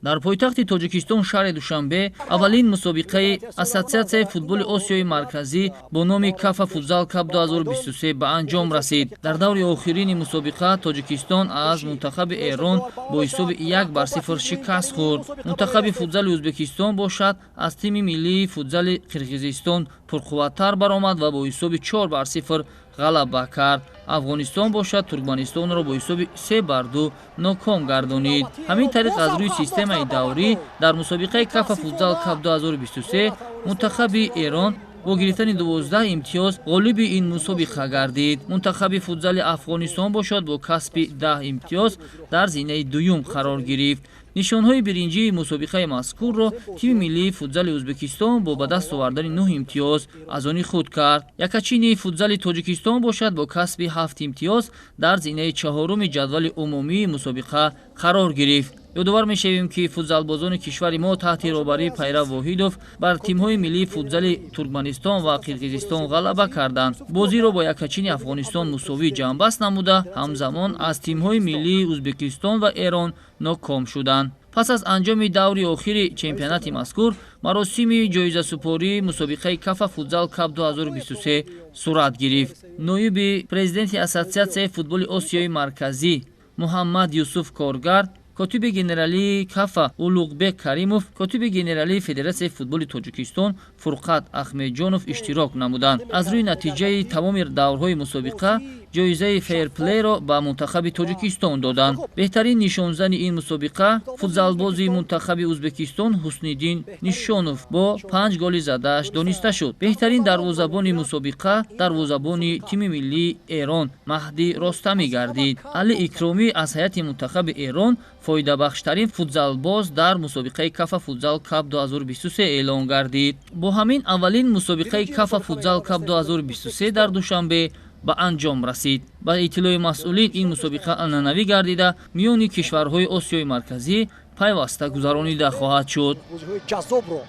Дар пойтахти Тоҷикистон, шаҳри Душанбе, аввалин мусобиқаи Ассотсиатсияи футболи Осиёи Марказӣ бо номи Кафа Футзал Кап 2023 ба анҷом расид. Дар даври охирини мусобиқа Тоҷикистон аз мунтахаби Эрон бо ҳисоби 1-0 шикаст хӯрд. Мунтахаби футзали Ӯзбекистон бошад, аз тими миллии футзали Қирғизистон пурқувваттар баромад ва бо ҳисоби 4-0 ғалаба кард. Афғонистон бошад, Туркманистонро бо ҳисоби 3-2 ноком гардонид. Ҳамин тариқ, аз рӯи системаи даврӣ дар мусобиқаи Кафа Футзал Кап 2023 мунтахаби Эрон бо гирифтани 12 имтиёз ғолиби ин мусобиқа гардид. Мунтахаби футзали Афғонистон бошад, бо касби 10 имтиёз дар зинаи дуюм қарор гирифт. Нишонҳои биринҷии мусобиқаи мазкурро тими миллии футзали Ӯзбекистон бо ба даст овардани 9 имтиёз аз они худ кард. Якачини футзали Тоҷикистон бошад, бо касби 7 имтиёз дар зинаи чаҳоруми ҷадвали умумии мусобиқа қарор гирифт. Ёдовар мешавем, ки футзалбозони кишвари мо таҳти роҳбарии Пайрав Воҳидов бар тимҳои миллии футзали Туркманистон ва Қирғизистон ғалаба карданд. Бозиро бо якачини Афғонистон мусовӣ ҷамъбаст намуда, ҳамзамон аз тимҳои миллии Ӯзбекистон ва Эрон ноком шуданд. Пас аз анҷоми даври охири чемпионати мазкур маросими ҷоизасупории мусобиқаи Кафа Футзал Кап 2023 сурат гирифт. Ноиби президенти Ассотсиатсияи футболи Осиёи Марказӣ Муҳаммад Юсуф Коргар, котиби генералии Кафа Улуғбек Каримов, котиби генералии Федератсияи футболи Тоҷикистон Фурқат Ахмедҷонов иштирок намуданд. Аз рӯи натиҷаи тамоми даврҳои мусобиқа ҷоизаи фейрплейро ба мунтахаби Тоҷикистон доданд. Беҳтарин нишонзани ин мусобиқа футзалбози мунтахаби Ӯзбекистон Ҳусниддин Нишонов бо панҷ голи задааш дониста шуд. Беҳтарин дарвозабони мусобиқа дарвозабони тими миллии Эрон Маҳдӣ Ростамӣ гардид. Али Икромӣ аз ҳайати мунтахаби Эрон фоидабахштарин футзалбоз дар мусобиқаи Кафа Футзал Кап 2023 эълон гардид. Бо ҳамин аввалин мусобиқаи Кафа Футзал Кап 2023 дар Душанбе ба анҷом расид. Ба иттилои масъулин, ин мусобиқа анъанавӣ гардида, миёни кишварҳои Осиёи Марказӣ пайваста гузаронида хоҳад шуд. Бозиҳои ҷаззобро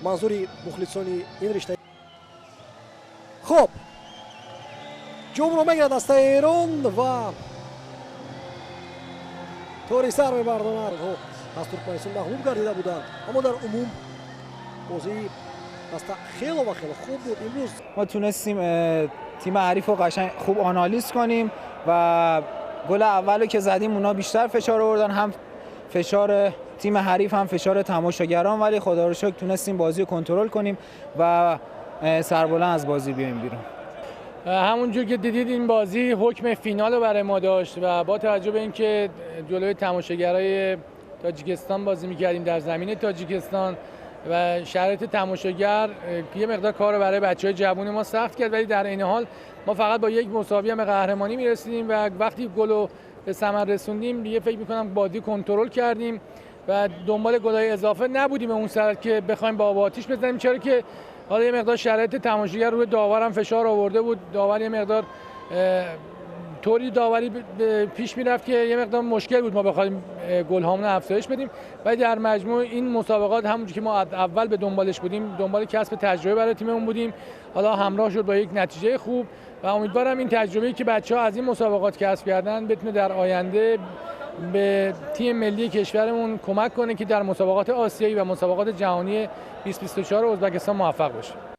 манзури мухлисони ин ришта. Хуб, ҷомро мегирад дастаи Эрон ва тори сар мебардонад. Аз Туркманистон мағлуб гардида буданд, аммо дар умум бозии даста хело ва хело хуб буд имрӯз. ما تونستیم تیم حریف رو قشنگ خوب آنالیز کنیم و گل اولو که زدیم، اونا بیشتر فشار آوردن، هم فشار تیم حریف، هم فشار تماشاگران، ولی خدا رو شکر تونستیم بازی رو کنترل کنیم و سربلند از بازی بیایم بیرون. همونجور که دیدید، این بازی حکم فینال رو برای ما داشت و با توجه به اینکه جلوی تماشاگرای تاجیکستان بازی میکردیم در زمین تاجیکستان و شرایط تماشاگر یه مقدار کار رو برای بچه های جوون ما سخت کرد، ولی در عین حال ما فقط با یک مساوی هم به قهرمانی میرسیدیم و وقتی گل رو به ثمر رسوندیم، دیگه فکر میکنم بازی کنترل کردیم و دنبال گلای اضافه نبودیم اون سر که بخوایم با آب آتیش بزنیم، چرا که حالا یه مقدار شرایط تماشاگر روی داورم فشار آورده بود. داور یه مقدار طوری داوری پیش میرفت که یه مقدار مشکل بود ما بخوایم گل هامون رو افزایش بدیم. ولی در مجموع این مسابقات، همونجوری که ما اول به دنبالش بودیم، دنبال کسب تجربه برای تیممون بودیم، حالا همراه شد با یک نتیجه خوب و امیدوارم این تجربه‌ای که بچه‌ها از این مسابقات کسب کردن بتونه در آینده به تیم ملی کشورمون کمک کنه که در مسابقات آسیایی و مسابقات جهانی 2024 ازبکستان موفق بشه.